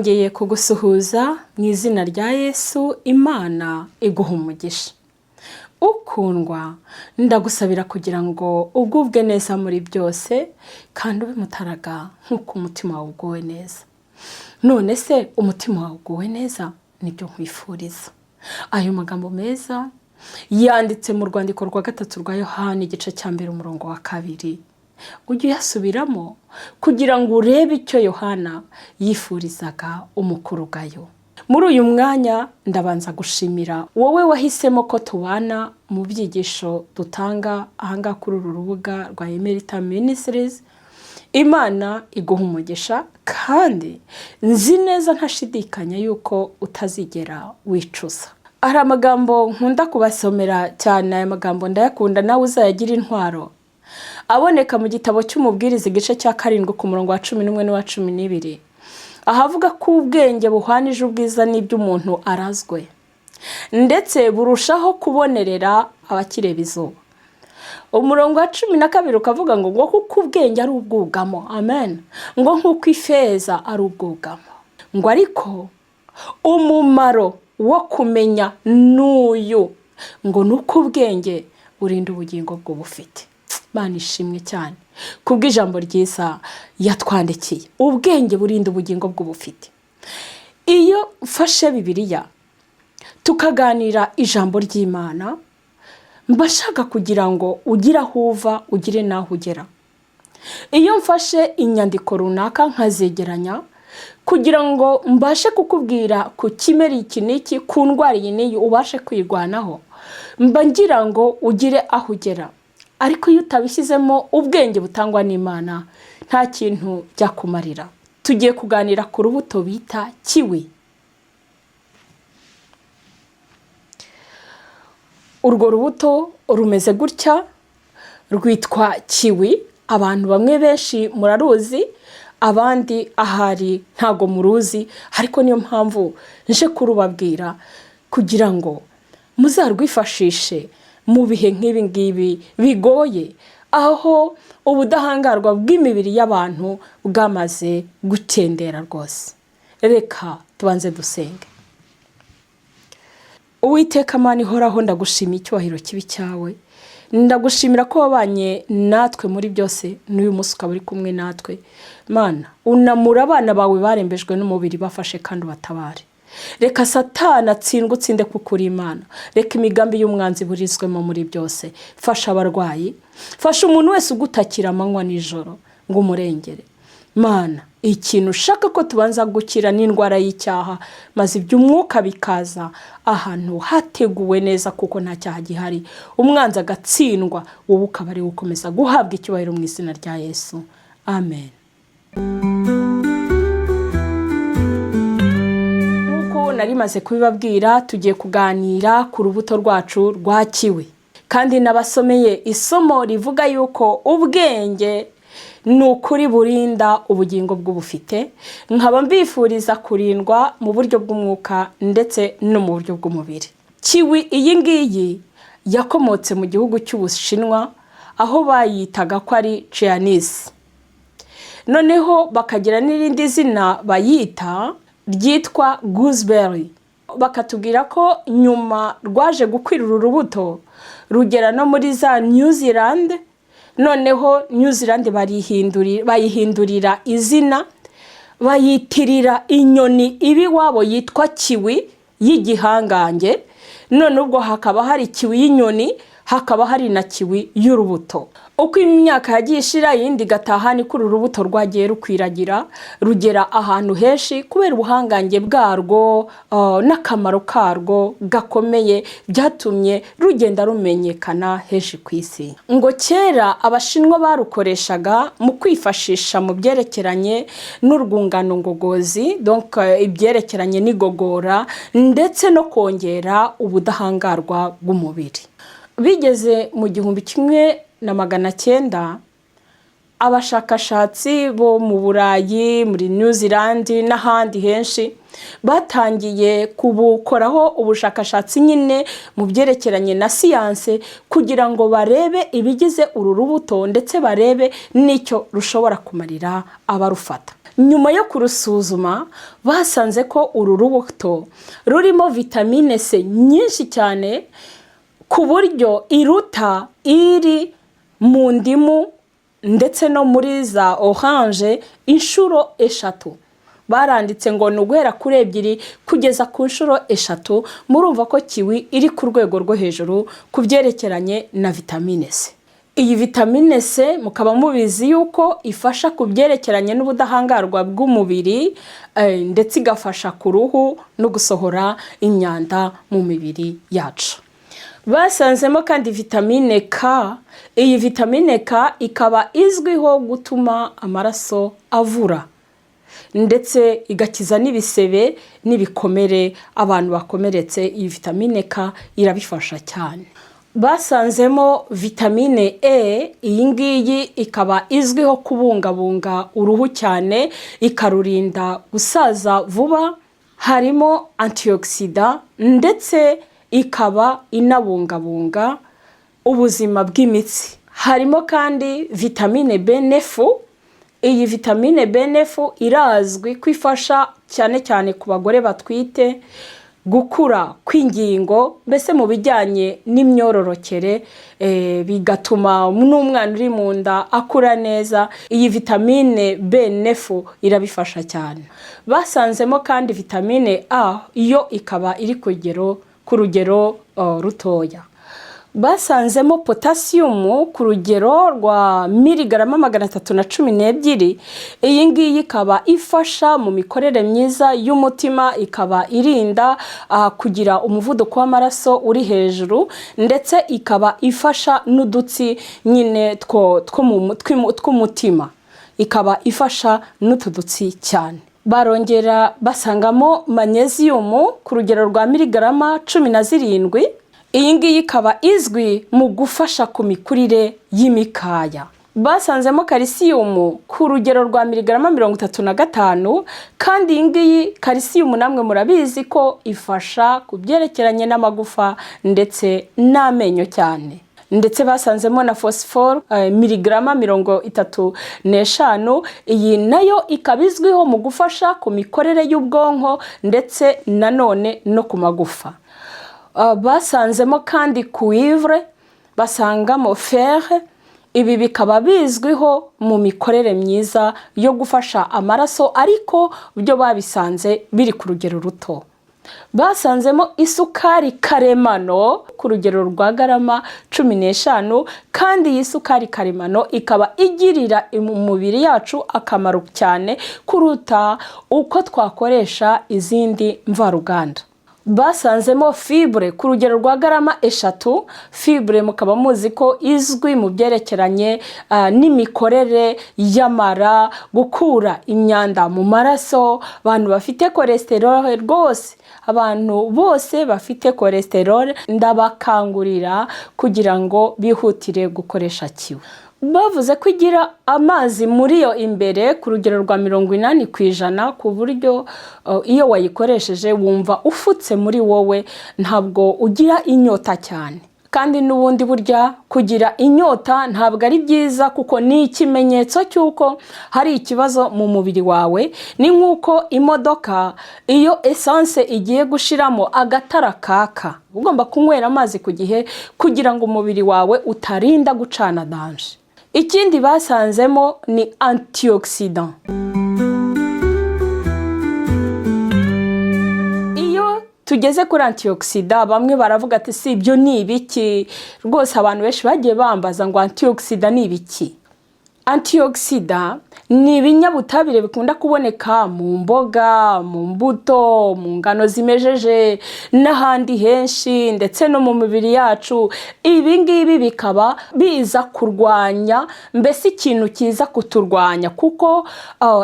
Nongeye kugusuhuza mu izina rya Yesu. Imana iguha umugisha. Ukundwa, ndagusabira kugira ngo ugubwe neza muri byose kandi ube mutaraga nk'uko umutima wawe uguwe neza. None se umutima wawe uguwe neza? Nibyo nkwifuriza. Ayo magambo meza yanditse mu rwandiko rwa gatatu rwa Yohani, igice cya 1, umurongo wa 2. Ujye uyasubiramo kugira ngo urebe icyo Yohana yifurizaga umukuru Gayo. Muri uyu mwanya ndabanza gushimira wowe wahisemo ko tubana mu byigisho dutanga ahangaha kuri uru rubuga rwa Emerita Ministries. Imana iguha umugisha, kandi nzi neza ntashidikanya yuko utazigera wicuza. Hari amagambo nkunda kubasomera cyane, aya magambo ndayakunda, nawe uzayagira intwaro. Aboneka mu gitabo cy'Umubwiriza, igice cya 7, ku murongo wa 11 n'uwa 12, ahavuga ko ubwenge buhwanije ubwiza n'iby'umuntu arazwe, ndetse burushaho kubonerera abakireba izuba. Umurongo wa 12 ukavuga ngo kuko ubwenge ari ubwugamo, amen, ngo nk'uko ifeza ari ubwugamo, ngo ariko umumaro wo kumenya n'uyu, ngo ni uko ubwenge burinda ubugingo bw'ubufite. Imana ishimwe cyane kubw'ijambo ryiza yatwandikiye. Ubwenge burinda ubugingo bw'ubufite. Iyo mfashe Bibiliya tukaganira ijambo ry'Imana, mba nshaka kugira ngo ugire aho uva, ugire n'aho ugera. Iyo mfashe inyandiko runaka nkazegeranya kugira ngo mbashe kukubwira ku kimera iki n'iki, ku ndwara iyi n'iyi, ubashe kwirwanaho, mba ngira ngo ugire aho ugera. Ariko iyo utabishyizemo ubwenge butangwa n'Imana, nta kintu byakumarira. Tugiye kuganira ku rubuto bita kiwi. Urwo rubuto rumeze gutya, rwitwa kiwi. Abantu bamwe benshi muraruzi, abandi ahari ntago muruzi, ariko niyo mpamvu nje kurubabwira kugira ngo muzarwifashishe mu bihe nk'ibi ngibi bigoye, aho ubudahangarwa bw'imibiri y'abantu bwamaze gukendera rwose. Reka tubanze dusenge. Uwiteka Mana ihoraho, ndagushimiye, icyubahiro kibi cyawe. Ndagushimira ko wabanye natwe muri byose, n'uyu munsi ukaba uri kumwe natwe. Mana, unamura abana bawe barembejwe n'umubiri, bafashe kandi ubatabare. Reka Satani atsindwe, utsinde kuko uri Imana. Reka imigambi y'umwanzi iburizwemo muri byose. Fasha abarwayi, fasha umuntu wese ugutakira amanywa nijoro ngo umurengere. Mana, ikintu ushaka ko tubanza gukira n'indwara y'icyaha, maze iby'umwuka bikaza ahantu hateguwe neza, kuko nta cyaha gihari, umwanzi agatsindwa, wowe ukaba ari ukomeza guhabwa icyubahiro mu izina rya Yesu, amen. Nk'uko nari maze kubibabwira, tugiye kuganira ku rubuto rwacu rwa kiwi, kandi nabasomeye isomo rivuga yuko ubwenge ni ukuri burinda ubugingo bw'ubufite. Nkaba mbifuriza kurindwa mu buryo bw'umwuka ndetse no mu buryo bw'umubiri. Kiwi iyi ngiyi yakomotse mu gihugu cy'Ubushinwa, aho bayitaga ko ari Chinese, noneho bakagira n'irindi zina bayita ryitwa gooseberry. Bakatubwira ko nyuma rwaje gukwira uru rubuto rugera no muri za New Zealand, noneho New Zealand bayihindurira izina, bayitirira inyoni iba iwabo yitwa kiwi y'igihangange. None ubwo hakaba hari kiwi y'inyoni, hakaba hari na kiwi y'urubuto. Uko imyaka yagiye ishira iyindi igataha, niko uru rubuto rwagiye rukwiragira rugera ahantu henshi kubera ubuhangange bwarwo n'akamaro karwo gakomeye, byatumye rugenda rumenyekana henshi ku isi. Ngo kera Abashinwa barukoreshaga mu kwifashisha mu byerekeranye n'urwungano ngogozi, donc ibyerekeranye n'igogora, ndetse no kongera ubudahangarwa bw'umubiri. Bigeze mu 1900, abashakashatsi bo mu Burayi, muri New Zealand n'ahandi henshi batangiye kubukoraho ubushakashatsi nyine mu byerekeranye na siyanse, kugira ngo barebe ibigize uru rubuto ndetse barebe n'icyo rushobora kumarira abarufata. Nyuma yo kurusuzuma, basanze ko uru rubuto rurimo vitamine C nyinshi cyane, ku buryo iruta iri mu ndimu ndetse no muri za orange inshuro 3. Baranditse ngo ni uguhera kuri 2 kugeza ku nshuro 3. Murumva ko kiwi iri ku rwego rwo hejuru ku byerekeranye na vitamine C. Iyi vitamine C mukaba mubizi yuko ifasha ku byerekeranye n'ubudahangarwa bw'umubiri, ndetse igafasha ku ruhu no gusohora imyanda mu mibiri yacu. Basanzemo kandi vitamine K. Iyi vitamine K ikaba izwiho gutuma amaraso avura, ndetse igakiza n'ibisebe n'ibikomere abantu bakomeretse. Iyi vitamine K irabifasha cyane. Basanzemo vitamine E. Iyi ngiyi ikaba izwiho kubungabunga uruhu cyane, ikarurinda gusaza vuba. Harimo antioxydant, ndetse ikaba inabungabunga ubuzima bw'imitsi. Harimo kandi vitamine B9. Iyi vitamine B9 irazwi ko ifasha cyane cyane ku bagore batwite, gukura kw'ingingo, mbese mu bijyanye n'imyororokere, bigatuma n'umwana uri mu nda akura neza. Iyi vitamine B9 irabifasha cyane. Basanzemo kandi vitamine A, yo ikaba iri ku rugero rutoya. Basanzemo potasiyumu ku rugero rwa miligarama 312. Iyi ngiyi ikaba ifasha mu mikorere myiza y'umutima, ikaba irinda kugira umuvuduko w'amaraso uri hejuru, ndetse ikaba ifasha n'udutsi nyine tw'umutima, ikaba ifasha n'utu dutsi cyane. Barongera basangamo manyeziyumu ku rugero rwa miligarama 17. Iyi ngiyi ikaba izwi mu gufasha ku mikurire y'imikaya. Basanzemo kalisiyumu ku rugero rwa miligarama 35. Kandi iyi ngiyi kalisiyumu namwe murabizi ko ifasha ku byerekeranye n'amagufa ndetse n'amenyo cyane. Ndetse basanzemo na fosiforo, miligarama 35. Iyi nayo ikaba izwiho mu gufasha ku mikorere y'ubwonko, ndetse nanone no ku magufa. Basanzemo kandi cuivre, basangamo fer. Ibi bikaba bizwiho mu mikorere myiza yo gufasha amaraso, ariko byo babisanze biri ku rugero ruto. Basanzemo isukari karemano ku rugero rwa garama 15. Kandi iyi sukari karemano ikaba igirira umubiri yacu akamaro cyane kuruta uko twakoresha izindi mvaruganda. Basanzemo fibre ku rugero rwa garama 3. Fibre mukaba muzi ko izwi mu byerekeranye n'imikorere y'amara, gukura imyanda mu maraso. Abantu bafite cholesterol rwose, abantu bose bafite cholesterol, ndabakangurira kugira ngo bihutire gukoresha kiwi. Bavuze ko igira amazi muri yo imbere ku rugero rwa 80%, ku buryo iyo wayikoresheje wumva ufutse muri wowe, ntabwo ugira inyota cyane. Kandi n'ubundi burya kugira inyota ntabwo ari byiza, kuko ni ikimenyetso cy'uko hari ikibazo mu mubiri wawe. Ni nk'uko imodoka iyo essence igiye gushiramo agatara kaka. Ugomba kunywera amazi ku gihe kugira ngo umubiri wawe utarinda gucana danger. Ikindi basanzemo ni antioxydant. Iyo tugeze kuri antioxydant, bamwe baravuga ati: "Si ibyo ni ibiki?" Rwose abantu benshi bagiye bambaza ngo antioxydant ni ibiki? Antioxydant ni ibinyabutabire bikunda kuboneka mu mboga, mu mbuto, mu ngano zimejeje n'ahandi henshi, ndetse no mu mibiri yacu. Ibi ngibi bikaba biza kurwanya, mbese ikintu kiza kuturwanya, kuko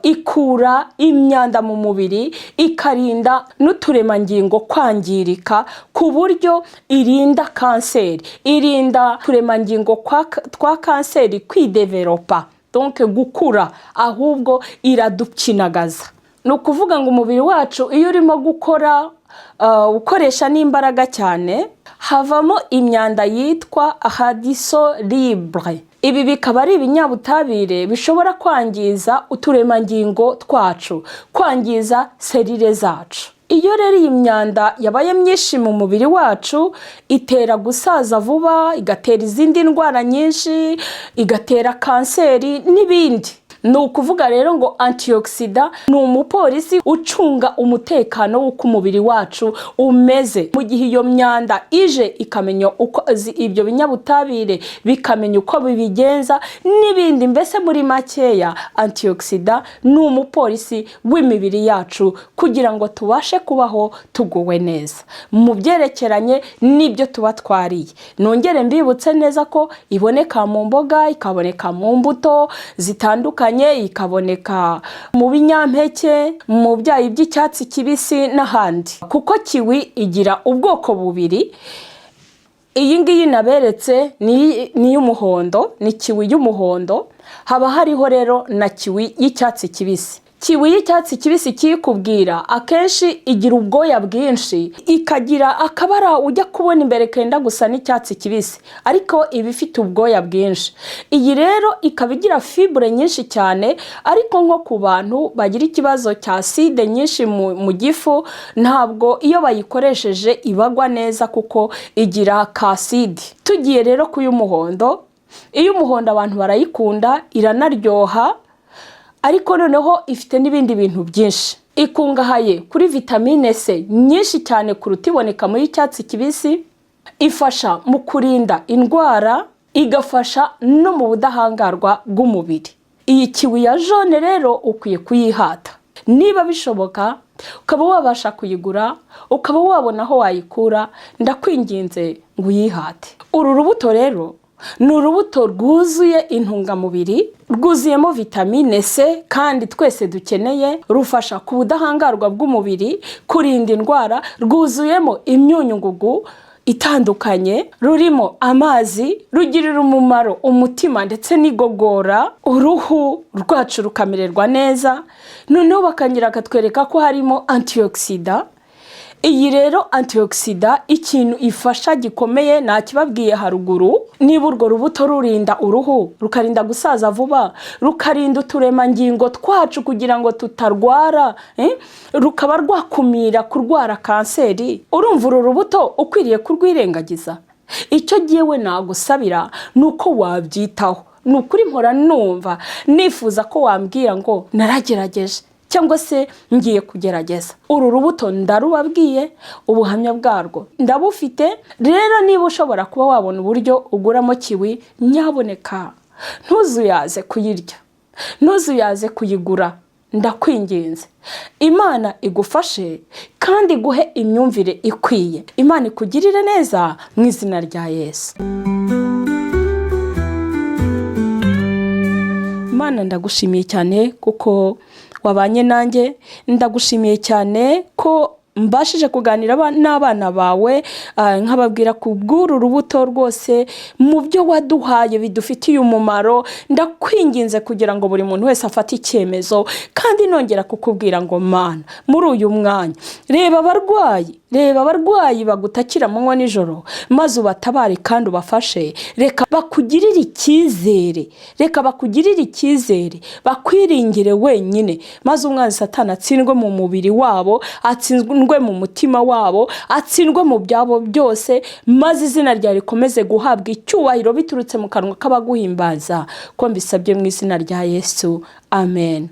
ikura imyanda mu mubiri, ikarinda n'uturemangingo kwangirika, ku buryo irinda kanseri, irinda uturemangingo twa kanseri kwidevelopa, donc gukura, ahubwo iradukinagaza. Ni ukuvuga ngo umubiri wacu iyo urimo gukora, ukoresha n'imbaraga cyane, havamo imyanda yitwa radicaux libres. Ibi bikaba ari ibinyabutabire bishobora kwangiza uturemangingo twacu, kwangiza cellules zacu. Iyo rero iyi myanda yabaye myinshi mu mubiri wacu, itera gusaza vuba, igatera izindi ndwara nyinshi, igatera kanseri n'ibindi. Ni ukuvuga rero ngo antioxydants ni umupolisi ucunga umutekano w'uko umubiri wacu umeze. Mu gihe iyo myanda ije, ikamenya uko ibyo binyabutabire bikamenya uko bibigenza n'ibindi. Mbese muri makeya, antioxydants ni umupolisi w'imibiri yacu kugira ngo tubashe kubaho tuguwe neza mu byerekeranye n'ibyo tuba twariye. Nongere mbibutse neza ko iboneka mu mboga, ikaboneka mu mbuto zitandukanye, ikaboneka mu binyampeke, mu byayi by'icyatsi kibisi n'ahandi. Kuko kiwi igira ubwoko bubiri. Iyi ngiyi naberetse ni iy'umuhondo, ni kiwi y'umuhondo. Haba hariho rero na kiwi y'icyatsi kibisi. Kiwi y'icyatsi kibisi kiyikubwira, akenshi igira ubwoya bwinshi, ikagira akabara ujya kubona imbere kenda gusa n'icyatsi kibisi, ariko iba ifite ubwoya bwinshi. Iyi rero ikaba igira fibres nyinshi cyane, ariko nko ku bantu bagira ikibazo cya acide nyinshi mu gifu, ntabwo iyo bayikoresheje ibagwa neza kuko igira ka acide. Tugiye rero ku y'umuhondo. Iy'umuhondo abantu barayikunda, iranaryoha, ariko noneho ifite n'ibindi bintu byinshi. Ikungahaye kuri vitamine C nyinshi cyane kuruta iboneka muri icyatsi kibisi. Ifasha mu kurinda indwara, igafasha no mu budahangarwa bw'umubiri. Iyi kiwi ya jaune rero ukwiye kuyihata niba bishoboka, ukaba wabasha kuyigura, ukaba wabona aho wayikura. Ndakwinginze ngo uyihate. Uru rubuto rero ni urubuto rwuzuye intungamubiri, rwuzuyemo vitamine C kandi twese dukeneye. Rufasha ku budahangarwa bw'umubiri, kurinda indwara, rwuzuyemo imyunyungugu itandukanye, rurimo amazi, rugirira umumaro umutima ndetse n'igogora, uruhu rwacu rukamererwa neza. Noneho bakongera bakatwereka ko harimo antioxydants. Iyi rero antioxydants, ikintu ifasha gikomeye ntakibabwiye haruguru. Niba urwo rubuto rurinda uruhu, rukarinda gusaza vuba, rukarinda uturemangingo twacu kugira ngo tutarwara, rukaba rwakumira kurwara kanseri, urumva uru rubuto ukwiriye kurwirengagiza? Icyo ngewe nagusabira ni uko wabyitaho. Ni ukuri mpora numva nifuza ko wambwira ngo naragerageje cyangwa se ngiye kugerageza. Uru rubuto ndarubabwiye, ubuhamya bwarwo ndabufite. Rero niba ushobora kuba wabona uburyo uguramo kiwi, nyaboneka ntuzuyaze kuyirya, ntuzuyaze kuyigura, ndakwinginze. Imana igufashe kandi iguhe imyumvire ikwiye. Imana ikugirire neza mu izina rya Yesu. Imana, ndagushimiye cyane kuko wabanye nanjye. Ndagushimiye cyane ko mbashije kuganira n'abana bawe, nkababwira ku bw'uru rubuto rwose mu byo waduhaye bidufitiye umumaro. Ndakwinginze kugira ngo buri muntu wese afate icyemezo. Kandi nongera kukubwira ngo Mana, muri uyu mwanya reba abarwayi, reba abarwayi bagutakira amanywa nijoro, maze ubatabare kandi ubafashe. Reka bakugirire icyizere, reka bakugirire icyizere, bakwiringire wenyine, maze umwanzi Satani atsindwe mu mubiri wabo, atsindwe mu mutima wabo, atsindwe mu byabo byose, maze izina ryawe rikomeze guhabwa icyubahiro biturutse mu kanwa k'abaguhimbaza. Ko mbisabye mu izina rya Yesu, amen.